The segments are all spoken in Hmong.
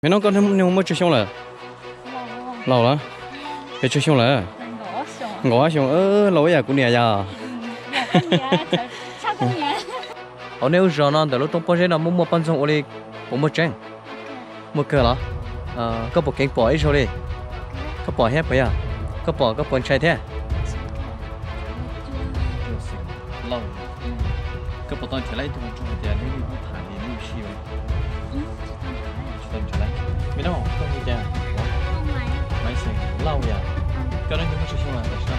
Me nub, koj niag muaj tsawg xyoo lawm? Laus lawm? Pes tsawg xyoo lawm? Nkaum ob xyoo. Laus ib yam kuv niam yom. Hauv nej lub zos no ntawm lub roob pob zeb no muaj muaj poj ntxoog ua li puas muaj tseeb? Muaj kawg los? Koj puas keev pom ib zaug li? Koj pom thiab puas yog? Koj pom koj puas ntshai thiab? Koj puas tau nrhiav tau ib tug hluas nraug tias neb yuav tham li neb yuav sib? Tsis tau nrhiav li. Me nub, koj hu cas? Maiv Xeem. Lauj yom. Koj niag muaj tsawg xyoo lawm tam sim no?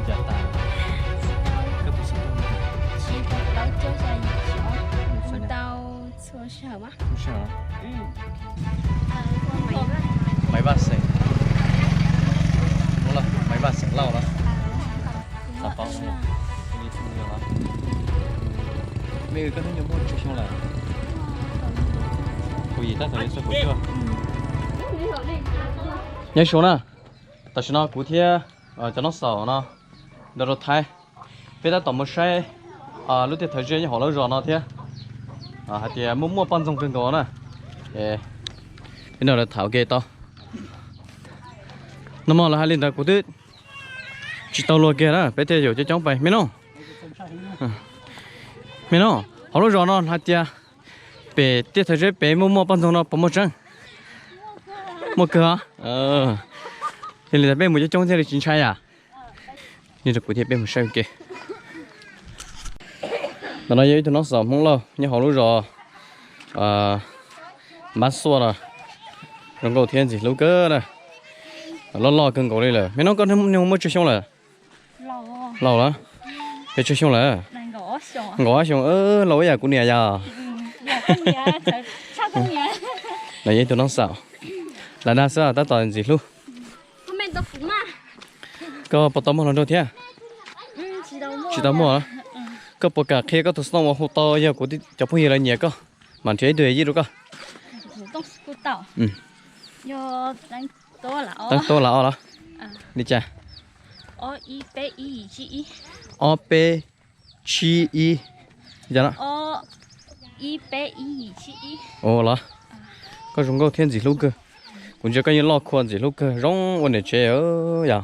Cas tas? Koj tus xov tooj? Maiv Vaj Xeem. Maiv Vaj Xeem Lauj los? Xav paub. Me, koj niag muaj tsawg xyoo lawm? Kuv yim tab tom yuav txog kaum cuaj. Nyob zoo na, tam sim no kuv thiab cov noob xaum no nrog rau Thaib, peb tab tom mus saib lub tiaj thawj zeb nyob hauv lub zos no thiab, hais tias muaj muaj poj ntxoog kawg nkaus na. Peb nrog lawv tham ua ke tau. Nag hmo lawv hais li ntawd kuv twb tsis tau luag kiag na, peb thiaj yuav coob coob pais. Me nub, me nub, hauv lub zos no hais tias pem tiaj thawj zeb pem muaj muaj poj ntxoog no puas muaj tseeb? Muaj kawg os. Yog li ntawd peb mus coob coob thiaj li tsis ntshai yom. Nyob rau kuv thiab peb mus saib ua ke. Ntawm no yog ib tug noob xaum Hmoob Lauj nyob hauv lub zos Npab Xuaj no, zoo nkauj thiab ntxim hlub kawg na. Loj loj kawg nkaus li lawm. Me nub, koj niag muaj tsawg xyoo lawm? Laus lawm? Pes tsawg xyoo lawm? Nkaum ob xyoo. Laus ib yam kuv niam yom. Los yog ib tug noob xaum, lam dag xwb tab tom ntxim hlub. Koj puas tau muaj hluas nraug thiab? Tsis tau muaj. Koj puas kam qhia koj tus xov tooj uas hu tau yog kuv cov phooj ywg lawv nyiam koj, mam nrhiav ib tug yij rau koj? Teeb Tuab Lam Ob los? Li cas? Ob peb tsib ib. Ua los? Koj zoo nkauj thiab ntxim hlub kawg. Kuv ntsia koj yeej loj khua ntxim hlub kawg, zoo ua niam tsev yom.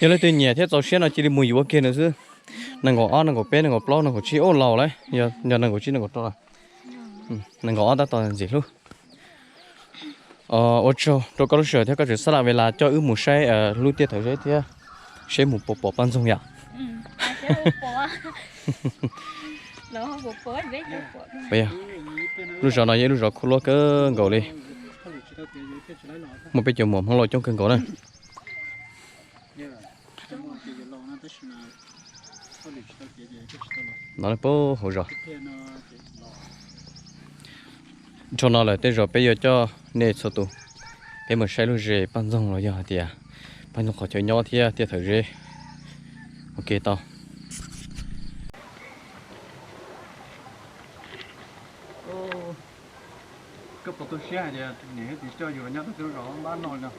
Yog leej twg nyiam thiab txaus siab no cia li mus yuav kiag nws xwb. Nees nkaum ob, nees nkaum peb, nees nkaum plaub, nees nkaum tsib, ub laus lawm, yog nees nkaum tsib nees nkaum rau. Nees nkaum ob tab tom ntxim hlub. Ua tsaug rau koj lub sij hawm thiab koj tseem xab lam ves las coj wb mus saib lub tiaj thawj zeb thiab seb mus puas pom poj ntxoog yom. Lub zos no yog ib lub zos khuab luab kawg nkaus li, muaj peb cov muam Hmoob Lauj coob kawg nkaus na. No puag hauv zos. Dhau no lawm tej zaum peb yuav coj nej txhua tus, peb mus saib lub zos poj ntxoog los yog hais tias poj ntxoog qhov chaw nyob thiab tiaj thawj zeb ua ke tau. Koj puas tu siab hais tias niam thiab txiv coj yus los nyob rau tej lub zos npab no no?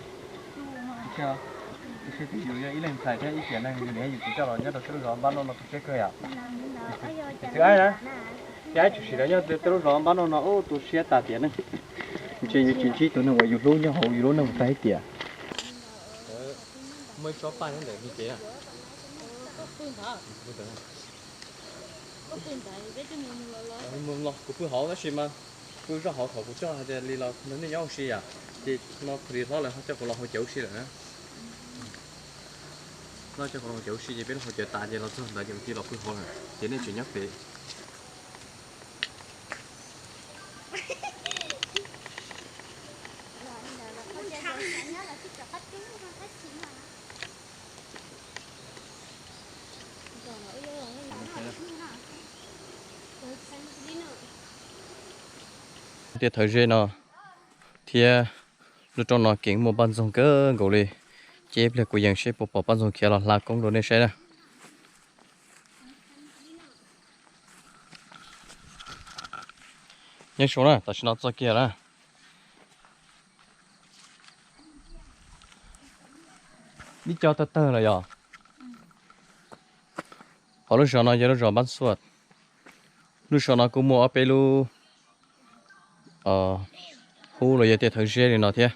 Tu siab, tu siab tias yus yog ib leeg ntxhais thiab ib tiam neeg yus niam yus txiv coj los nyob rau tej lub zos npab no no tu siab kawg yom. Txiv aib na, txiv aib tshwm sim los nyob tej lub zos npab no no ub tu siab tas tiam neej. Ntshe yuav tsis ntsib tus neeg uas yus hlub nyob hauv yus lub neej tag ib tiam. Muaj ib tsob paj nyob ntawm me kev. Kuv pw hauv tab sis mas pw zoj hauv thaum kuv coj hais tias li los nrog nej nyob ua si yom, ces no pw li hlob lawm ho coj kuv los haus cawv ua si lawm na. Hlob coj kuv los haus cawv ua si ces peb los haus cawv tas ces los txog ntawd ces kuv cia los pw hauv lawm ces nej tseem nyob pem. Tiaj thawj zeb no thiab lub roob no keev muaj poj ntxoog kawg nkaus li. Ces ib pliag kuv yees seb puas pom poj ntxoog khiav los hla koob rau nej saib na. Nyob zoo na, tam sim no txog kiag na. Ib co tawg tawg lawm yom. Hauv lub zos no yog lub zos Npab Xuaj. Lub zos no kuj muaj ob peb lub hub los yog tias thawv zeb li no thiab.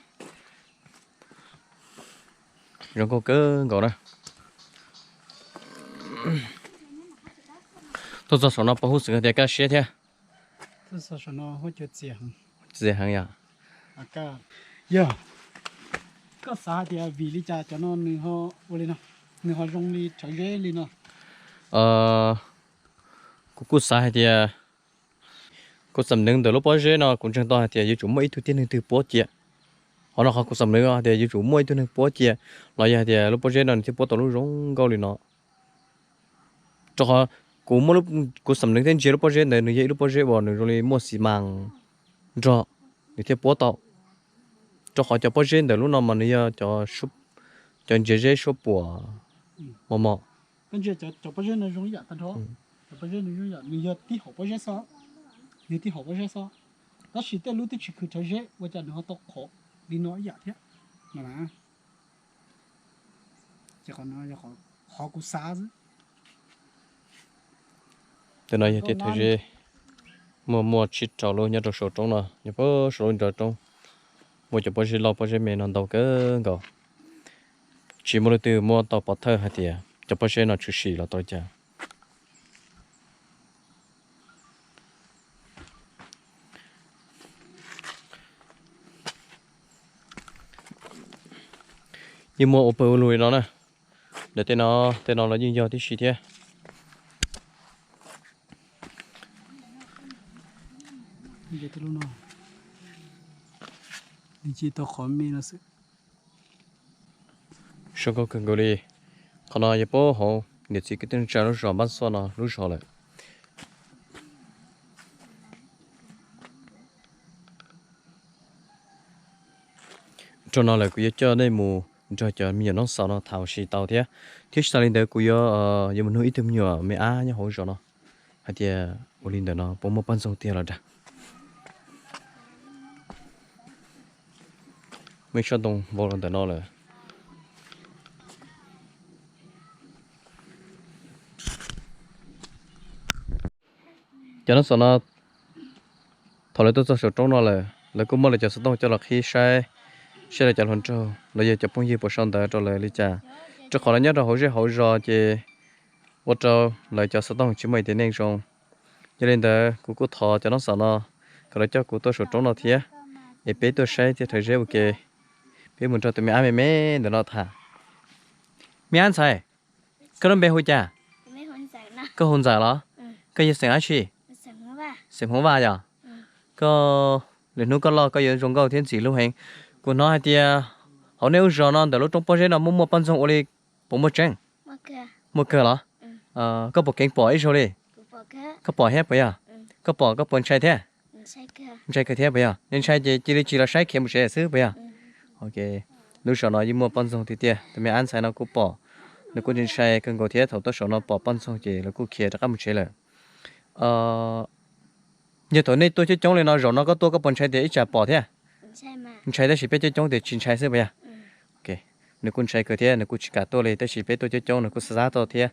Zoo nkauj kawg nkaus na. Tuaj txog saum no puas huj xeem tias kaj siab thiab? Txias heev yom. Yog, koj xav hais tias vim li cas cov no nws ho ua li no, nws ho zoo li thawv zeb li no? Kuv kuj xav hais tias kuv xam neev ntawm lub pob zeb no kuv ntseeg tau hais tias yuav tsum muaj ib tug tib neeg twg puab cia. Qhov no qhov kuv xam neev hais tias yuav tsum muaj ib tug neeg puab cia los yog hais tias lub pob zeb no nws thiaj puab tau lub zoo nkauj li no. Rau qhov kuv muaj, kuv xam neev thiab ntsia lub pob zeb ntawd nws yog ib lub pob zeb uas nws zoo li muaj xi mas nrog nws thiaj puab tau. Rau qhov cov pob zeb ntawm lub no mas nws yog cov ntsia zeb suab puam mos mos. Cov pob zeb no zoo ib yam tag nrho, cov pob zeb no zoo ib yam, nws yog tib hom pob zeb xwb, nws tib hom pob zeb xwb. Tab sis tej lub twb tsis khwv thawv zeb ua cas nws ho tau qhov li no ib yam thiab no na. Ces qhov no yog qhov kuv xav xwb. Tej no yog tej thawv zeb muaj muaj tsib rau lub nyob rau saum roob no, nyob puag saum lub nrag roob. Muaj cov pob zeb loj pob zeb me no ntau kawg nkaus. Tsis muaj leej twg muab tau pov thawj hais tias cov pob zeb no tshwm sim los tau li cas. Yeej muaj ua pawg ua lug li no na. Ntawm tej no, tej no los yeej yog tib si thiab. Zoo nkauj kawg nkaus li. Qhov no yog puag hauv niam txiv kwv tij neej tsa lub zos Npab Xuaj no lub zos lawm. Rau no lawm kuv yuav coj nej mus nrog cov me nyuam noob xaus no tham ua si tau thiab. Thiab tsis tas li ntawd kuv yuav, yuav mus nug ib tug me nyuam me ab nyob hauv zos no hais tias ua li ntawm no puas muaj poj ntxoog tiag los dag. Muaj ib tsob ntoo vau los ntawm no lawm. Cov noob xaus no, thaum lawv tuaj txog saum roob no lawm, lawv kuj muab lawv cov xov tooj coj los qhib saib, saib lawv cov hluas nraug los yog cov phooj ywg puas sau ntawv rau lawv li cas, rau qhov lawv nyob rau hauv zej hauv zos ces ua rau lawv cov xov tooj tsis muaj internet zoo. Yog li ntawd kuv kuj thov cov noob xaus no kom lawv coj kuv tuaj saum roob no thiab, es peb tuaj saib tej thawv zeb ua ke. Peb mus nrog tus me ab me me ntawm no tham. Me ab ntxhais, koj lub npe hu cas? Koj hu Ntxawm los? Koj yog xeem dab tsi? Xeem Hmoob Vaj yog? Koj, lwm hnub koj loj koj yuav zoo nkauj thiab ntxim hlub heev. Kuv hnov hais tias hauv nej lub zos no ntawm lub roob pob zeb no muaj muaj poj ntxoog ua li, puas muaj tseeb? Muaj kawg los? Koj puas keev pom ib zaug li? Koj pom thiab puas yog? Koj pom koj puas ntshai thiab? Ntshai kawg thiab puas yog? Yog ntshai ces cia li tsis los saib, khiav mus tsev xwb puas yog? Lub zos no yeej muaj poj ntxoog tiag tiag, tus me ab ntxhais no kuj pom, nws kuj ntshai kawg nkaus thiab, thaum tuaj saum no pom poj ntxoog ces lawv kuj khiav rov qab mus tsev lawm. Yog thaum nej tuaj coob coob li no, zaum no koj tuaj koj puas ntshai tias ib tsam pom thiab? Ntshai tab sis peb coob coob tias tsis ntshai xwb puas yog? Nws kuj ntshai kawg thiab nws kuj tsis kam tuaj li, tab sis peb tuaj coob coob nws kuj xav xav tau thiab.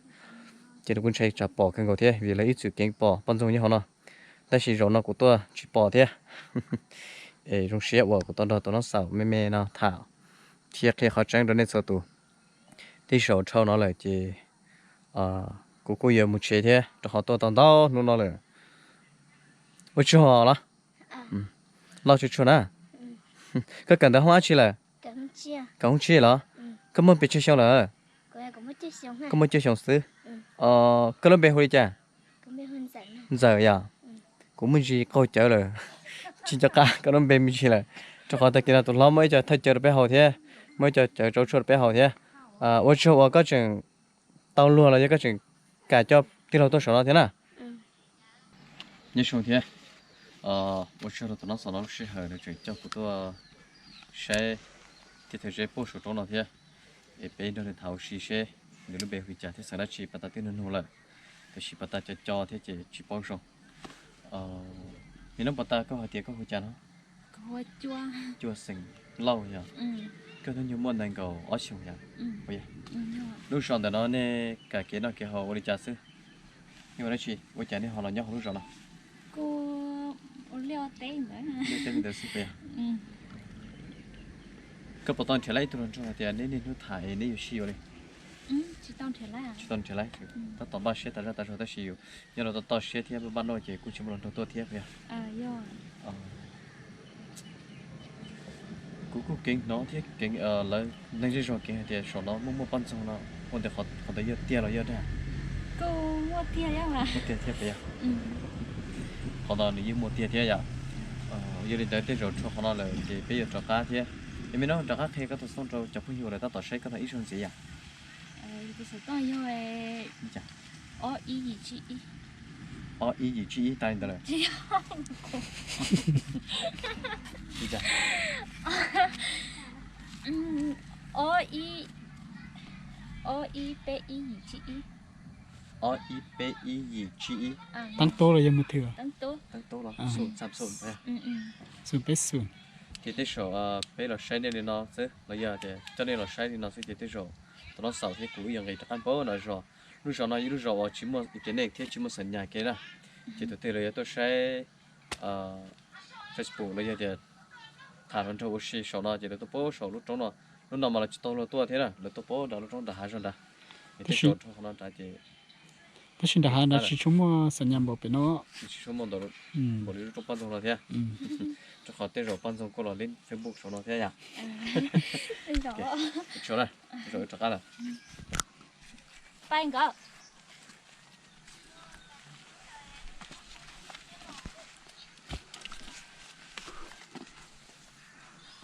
Ces nws kuj ntshai tsam pom kawg nkaus thiab vim lawv ib txwm keev pom poj ntxoog nyob hauv no. Tab sis zaum no kuv tuaj tsis pom thiab. Es zoo siab uas kuv tau nrog tus noob xaus me me no tham thiab qhia qhov tseeb rau nej txhua tus. Tej zaum dhau no lawm ces kuv kuj yuav mus tsev thiab rau qhov tuaj tau ntau hnub no lawm. Ua tsaug los? Loj tsuag tsuag na. Koj kawm ntawv hoob dab tsi lawm? Kawm hoob tsib los? Koj muaj pes tsawg xyoo lawm? Koj muaj cuaj xyoo xwb. Koj lub npe hu li cas? Ntxawm yog? Kuv muaj ntsis qaug cawv lawm, tsis nco qab koj lub npe me ntsis lawm, rau qhov tag kis no tus hlob muaj ib co thawj cawv rau peb haus thiab, muaj ib co cawv tsau tshuaj rau peb haus thiab. Ua tsaug uas koj tseem tau luag los yog koj tseem kam coj tij laug tuaj saum no thiab na. Nyob zoo thiab, ua tsaug rau tus noob xaus no lub sij hawm nws tseem coj kuv tuaj saib tej thawv zeb puag saum roob no thiab. Es peb nrog nws tham ua si seb nws lub npe hu li cas thiab xeem dab tsi, pas tas twb nug nug lawm, tiam sis pas tas co co thiab ces tsis paub zoo. Me noob, pas tas koj hais tias koj hu cas no? Cuaj xeem Lauj yog? Koj hnub nyoog muaj nees nkaum ob xyoos yog? Lub zos ntawm no nej kam kev noj kev haus ua li cas xwb? Nej ua dab tsi ua cas nej ho los nyob hauv lub zos no? Teb ntawd xwb puas yog? Koj puas tau nrhiav laib ib tug hluas nraug hais tias neb niaj hnub tham neb yuav sib yuav li? Tsis tau nrhiav laib, tab tom npaj siab tas zaj tas zog tab sis yus nyob rau toj siab thiab npaj noj ces kuj tsis muaj hluas nraug tuaj thiab puas yog? Kuv kuj keev hnov thiab keev lawv neeg zej zog keev hais tias saum no muaj muaj poj ntxoog no, ua ntawm qhov ntawd yog tiag los yog dag? Kuj muaj tiag thiab puas yog? Qhov no nws yeej muaj tiag thiab yom. Yog li ntawd tej zaum rho qhov no lawm ces peb yuav rov qab thiab. Es me no rov qab qhia koj tus xov tooj rau cov phooj ywg uas lawv tab tom saib koj no ib zaug ntxiv yom. Tus xov tooj yog ob ib yim tsib ib. Ob ib yim tsib ib tas li ntawd lawm. Ob ib, ob ib peb ib yim tsib ib. Ob ib peb ib yim tsib ib. Teeb tub los yog mus thwm? Teeb tub los xum peb xum. Ces tej zaum peb los saib nej li no xwb los yog tias coj nej los saib li no xwb ces tej zaum tus no xaus thiab kuv wb yuav nqis rov qab npaum no zos. Lub zos no yog lub zos uas tsis muaj internet thiab tsis muaj xam nyas kev na. Ces tus twg los yuav tuaj saib Facebook los yog tias tham hluas nraug ua si saum no ces lawv tuaj pab saum lub roob no. Lub no mas lawv tsis tau luag tuaj thiab na, lawv tuaj pab nram lub roob nram hav zog nrad. Tab sis nram hav nrad tsis tshua muaj xam nyas npaum pem no. Tsis tshua muaj npaum li lub roob poj ntxoog no thiab. Rau qhov tej zaum poj ntxoog kuj los leb Facebook saum no thiab yom. Tsuav na, tej zaum rov qab lawm.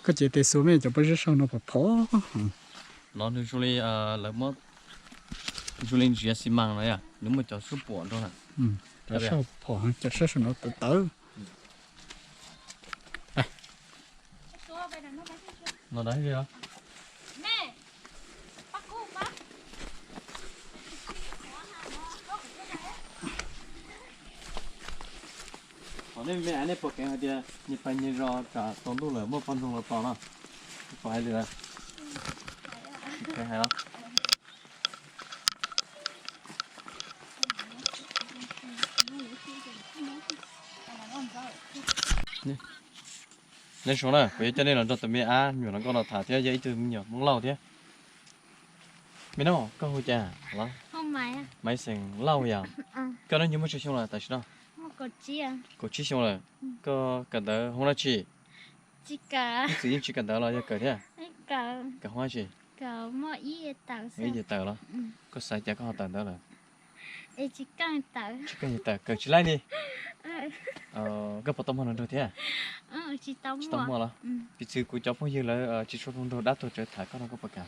Koj cev tes xuas me cov pob zeb saum no phom phom. No nws zoo li lawv muab, zoo li ntsiav xi mas no yom, nws muaj cov sub puam nrog na. Cov sab phom, cov sab saum no tawv tawv. No da os. Qhov nej me nej puas keev hais tias nyias pais nyias zos tsam tsaus ntuj lawm muaj poj ntxoog los tos no? Puas hais li lawm? Tsis keev hais los? Nej saib na, kuv yuav coj nej los nrog tus me ab nyuam hluas nkauj no tham thiab, yog ib tug me nyuam Hmoob Lauj thiab. Me no, koj hu cas los? Maiv Xeem Lauj yom? Koj hnub nyoog muaj tsawg xyoo lawm tam sim no? Kaum tsib xyoo lawm. Koj kawm ntawv hoob dab tsi? Txiv yeej tsis kawm ntawv los yog kawm thiab? Kawm hoob dab tsi? Ib yam tawm los? Koj xav cas koj ho tawm ntawv lawm? Tsis keej tawm, kawm tsis laib li. Koj puas tau muaj hluas nraug thiab? Tsis tau muaj los? Piv txwv kuv cov phooj ywg lawv tsis tshua hluas nraug dab tuag tsawv tham koj no koj puas kam?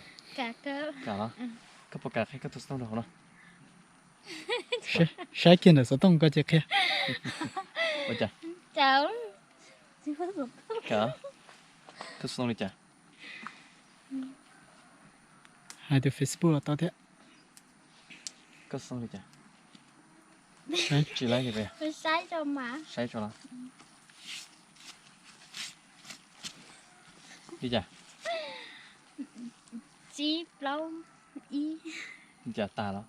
Kam los? Koj puas kam qhia koj tus xov tooj rau hauv no? Saib kiag ntawm xov tooj koj cia qhia. Ua cas? Koj xov tooj li cas? Hais tus Facebook los tau thiab. Koj xov tooj li cas? Tsis laib li. Saib tso los? Li cas? Tsib plaub ib. Li cas tas los?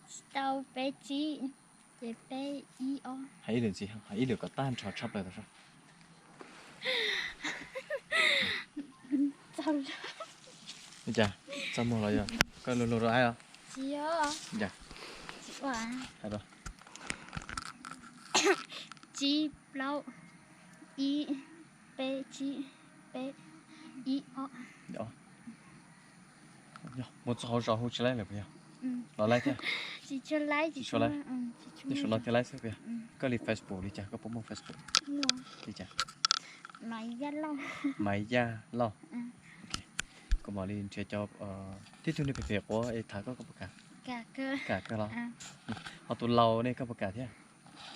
Tsis tau, peb tsib, ces peb ib ob. Hais ib lwm ntxiv, hais ib lwm kom tag nrho tshaj plaws tau sab. Li cas? Txaj muag los yog koj luag luag rau aib os? Tsis yog. Li cas? Hais rau. Tsib plaub ib peb tsib peb ib ob. Mus txog hauv zos hu tsis laib lawm puas yog? Los laib thiab? Tsis tshua laib. Nyob saum no thiaj laib xwb puas yog? Koj li Facebook li cas, koj puas muaj Facebook? Li cas? Maiv Yaj Lauj. Kuv mam li nrhiav cov tib tug neeg phem phem quav es tham koj, koj puas kam? Kam kawg los? Ho tus laus ne koj puas kam thiab?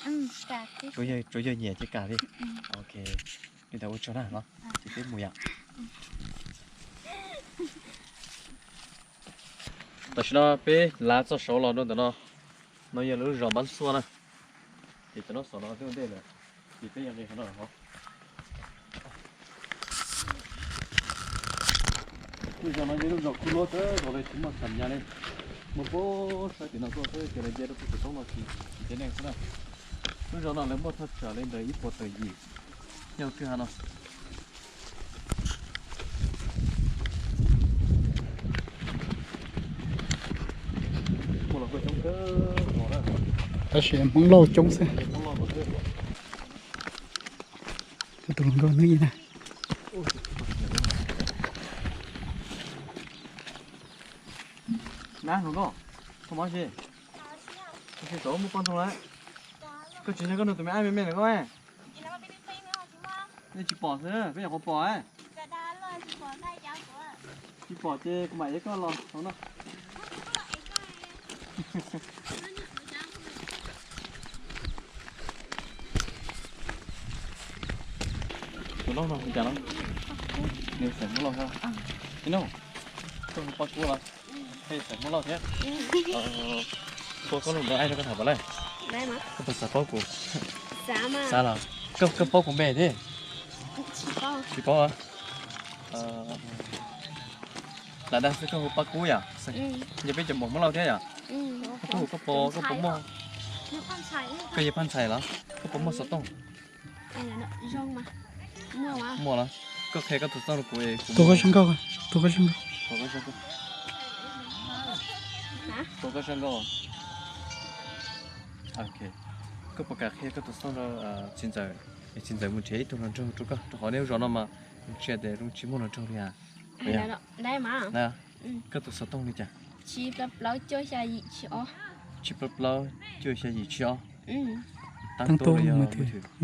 Tsuas yog nyiam ces kam li. Ok, li ntawd ua tsaug na los, ces peb mus yom. Tam sim no peb lav txoj saud los rau ntawm no, no yog lub zos Npab Xuaj na. Ces cov no xom no twb ua ntej lawm, ces peb yog nqis qhov no hov. Lub zos no yog lub zos kub lub tawv zos li tsis muaj xam nyas li. Muaj puag saib tim no tuaj xwb ces lawv nce rau puag tim roob no tsis, tsis cev neeg xwb na. Lub zos no lawv muaj thaj tsam li ntawm ib puas tawm yim. Nyob twg ha no. Tab sis Hmoob Lauj coob xwb. Tus hluas nkauj hnub ib na. Na hluas nkauj, koj mob si, koj tsis tau muaj poj ntxoog lawm. Koj tsis yog koj nug tus me ab me me lawm koj. Nej tsis pom xwb, peb nyuam qhuav pom. Tsis pom ces kuv mam ev koj los hauv no. Tus no no cas no, nws xeem Hmoob Lauj thiab. Ib no, koj hu Paj Kub los, xeem Hmoob Lauj thiab. Tua koj lub ntawd aib rau koj tham pom lawm. Koj puas xav paub kuv? Xav los? Koj paub kuv npe thiab? Tsis paub. Lam dag xwb koj hu Paj Kub yom? Yog peb cov muam Hmoob Lauj thiab yom? Koj hu koj puas, koj puas muaj, koj yog Phaj Ntxhais los? Koj puas muaj xov tooj? Muaj los? Koj qhia koj tus xov tooj rau kuv. Tus koj zoo nkauj, tus koj zoo nkauj. Tus koj zoo nkauj. Koj puas kam qhia koj tus xov tooj rau txiv ntxawm, es txiv ntxawm mus nrhiav ib tug hluas nraug rau koj, rau qhov neb lub zos no mas tsis tias zoo tsis muaj hluas nraug li. Koj tus xov tooj li cas? Tsib plaub plaub cuaj xya yim tsib ob. Tsib plaub plaub cuaj xya yim tsib ob. Tab tom yog mus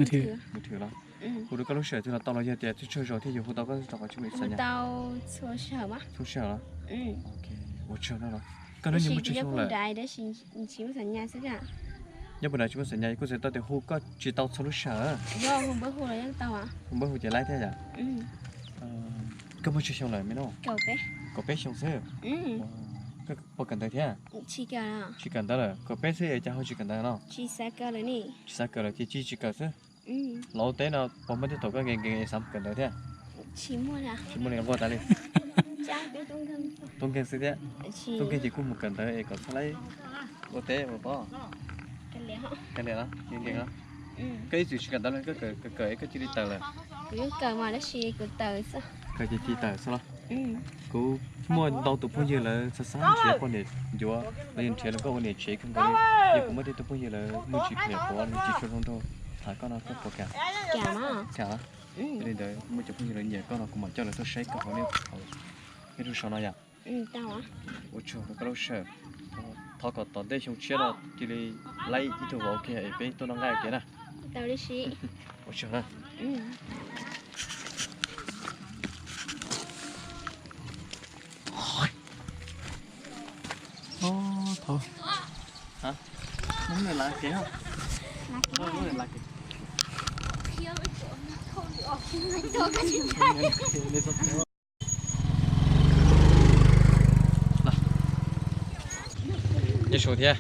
thwm los? Hu rau koj lub sij hawm twg los tau los yog tias twb tsawg zaus thiaj yuav hu tau koj rau qhov tsis muaj xav nyas? Txhua sij hawm los? Ua tsaug no los. Koj hnub nyoog muaj tsawg xyoo lawm? Nyob puas nrad tsis muaj xav nyas, kuv txhais tau tias hu koj tsis tau txhua lub sij hawm. Hu npawb hu ces laib thiab yom? Koj muaj tsawg xyoo lawm me nab? Kaum peb xyoo xwb. Koj puas kawm ntawv thiab? Tsis kawm ntawv lawm, kaum peb xwb es cas ho tsis kawm ntawv no? Tsis xav kawm lawm ces cia tsis kawm xwb. Los ua teb no puas muaj tej thaum koj nkees nkees es xav kawm ntawv thiab? Tsis muaj li, nquag tas li. Tub nkeeg xwb thiab. Tub nkeeg ces kuj mus kawm ntawv es kom txhob laib ua teb ua pob. Kawm ntawv los nkees nkees los. Koj ib txwm tsis kawm ntawv los koj kawm kawm es koj cia li tawm lawm? Kawm ces cia li tawm xwb los? Kuv muaj ntau tus phooj ywg lawv xav xav nrhiav poj niam ncuav los yog nrhiav los koj ua niam tsev kawg nkaus li, yog kuv muaj tej tug phooj ywg lawv muaj tsis phem quav los tsis tshua zoo nraug tham koj no koj puas kam? Kam. Yog li ntawd muaj cov phooj ywg lawv nyiam koj no kuv mam coj lawv tuaj saib koj hauv nej, nej lub zos no yom. Ua tsaug koj lub sij hawm, thov kom tom ntej xyoo tshiab no cia li laib ib tug vauv kiag es peb tuaj noj nqaij ua ke na. Ua tsaug na. Nyob zoo thiab,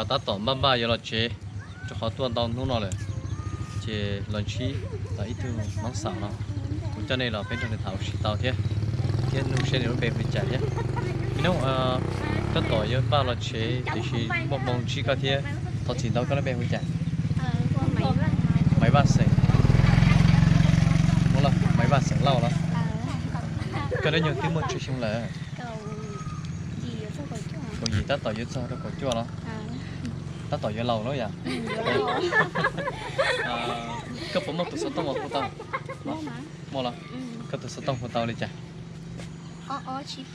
tab tom npaj npaj yuav los tsev, rau qhov tuaj ntau hnub no lawm, ces los ntsib ib tug hmoob xaum no, kuv coj nej los peb nrog nws tham ua si tau thiab, thiab nug seb nws lub npe hu li cas thiab. Me nab, tab tom yuav npaj los tsev tiam sis muaj hmoo ntsib koj thiab, thov txim ntau, koj lub npe hu li cas? Maiv Vaj xeem, Maiv Vaj xeem Lauj los? Koj hnub nyoog twb muaj tsawg xyoo lawm? Kaum yim tab tom yuav txog rau kaum cuaj los? Tab tom yuav laus lawm yom? Koj puas muaj tus xov tooj uas hu tau? Muaj los? Koj tus xov tooj hu tau li cas? Ob ob tsib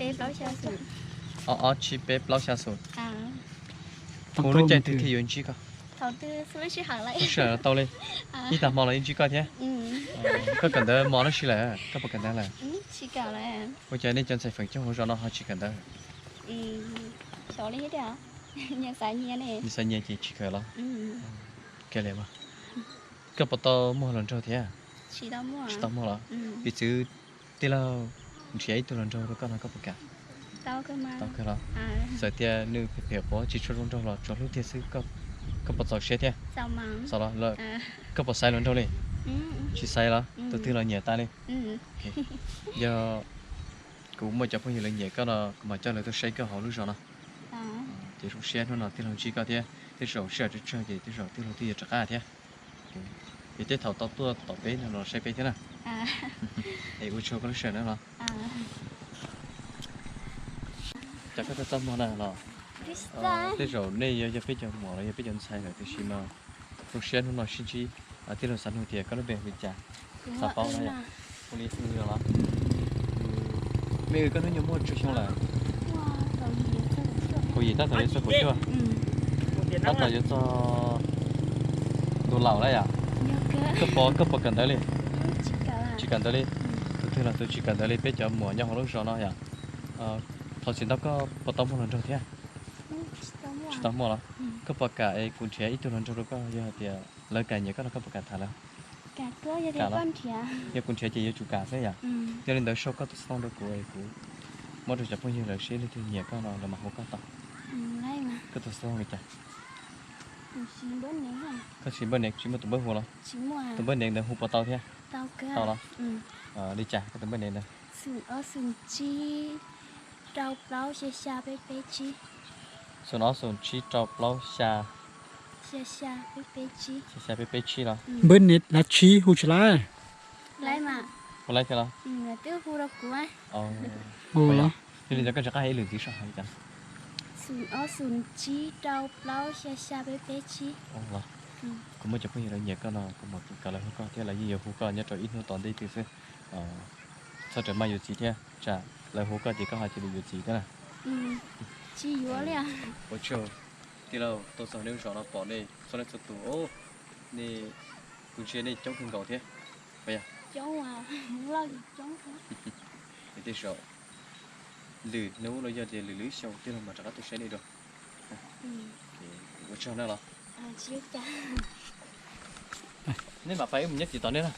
peb plaub xya xum. Hu lub caij twg thiaj yuav ntsib koj? Lub sij hawm tau li, ib tag hmo los yeej ntsib koj thiab. Koj kawm ntawv mos dab tsi lawm? Koj puas kawm ntawv lawm? Ua cas nej cov ntxhais feem coob hauv zos no ho tsis kawm ntawv? Nyias xav nyias ces tsis kawm los? Koj puas tau muaj hluas nraug thiab? Tsis tau muaj los? Piv txwv tij laug nrhiav ib tug hluas nraug rau koj no koj puas kam? Tau kawg los? Txawm tias nws phem phem quav tsis tshua zoo nraug los tsuas hlub tiag xwb, koj puas txaus siab thiab? Txaus los? Koj puas xaiv hluas nraug li? Tsis xaiv los? Tus twg los nyiam tas li? Yog kuv muaj cov phooj ywg lawv nyiam koj no kuv mam coj lawv tuaj saib koj hauv lub zos no. Ces zoo siab hnub no tij laug ntsib koj thiab, tej zaum sij hawm tsawg tsawg ces tej zaum tij laug twb yuav rov qab thiab. Vim tej thaum tau tuaj tom peb no los saib peb thiab na. Es ua tsaug koj lub sij hawm na los. Cas koj txaj muag na los. Tej zaum nej yuav yog peb cov muam los yog peb cov ntxhais lawm tiam sis mas zoo siab hnub no sib ntsib. Tij laug xav nug tias koj lub npe hu li cas? Xav paub no yom? Hu li Ws los? Me Ws, koj hnub nyoog muaj tsawg xyoo lawm? Kaum yim tab tom yuav txog kaum cuaj. Tab tom yuav txog ntu laus lawm yom? Koj puas, koj puas kawm ntawv li? Tsis kawm ntawv li. Tus twg los tus tsis kawm ntawv li, peb cov muam nyob hauv lub zos no yom. Thaum txiv ntau koj puas tau muaj hluas nraug thiab? Tsis tau muaj los? Koj puas kam es kuv nrhiav ib tug hluas nraug rau koj, yog hais tias lawv kam nyiam koj no koj puas kam tham lawv? Yog kuv nrhiav ces yuav tsum kam xwb yom. Yog li ntawd sau koj tus xov tooj rau kuv es kuv muab rau cov phooj ywg lawv seb leej twg nyiam koj no lawv mam hu koj tau. Koj tus xov tooj li cas? Koj siv npawb ne tsis muaj tus npawb hu los? Tus npawb ne ntawd hu puas tau thiab? Tau los? Li cas koj tus npawb ne ntawd? Xoom ob xoom tsib rau plaub xya xya peb peb tsib. Xoom ob xoom tsib rau plaub xya, xya xya peb peb tsib los? Npawb ne lav tsib hu tsis laib. Hu laib thiab los? Hu los? Yog li ntawd koj rov qab hais ib lwm ntxiv saib hais li cas. Xoom ob xoom tsib rau plaub xya xya peb peb tsib. Kuv muaj cov phooj ywg lawv nyiam koj no kuv mam kom lawv hu koj thiab lawv yeej yuav hu koj nyob rau ib hnub tom ntej twg xwb. Txhob rawm maj yuav txiv thiab tsam lawv hu koj ces koj ho cia li yuav txiv thiab na. Ua tsaug tij laug tuaj txog nej lub zos no pom nej txhua leej txhua tus, nej, kuv ntsia nej coob kawg nkaus thiab. Tej zaum lwm hnub los yog tias lwm lwm xyoo tij laug mam rov qab tuaj saib nej dua. Ua tsaug na los. Nej mam pais wb mus nyob tim tod nej na.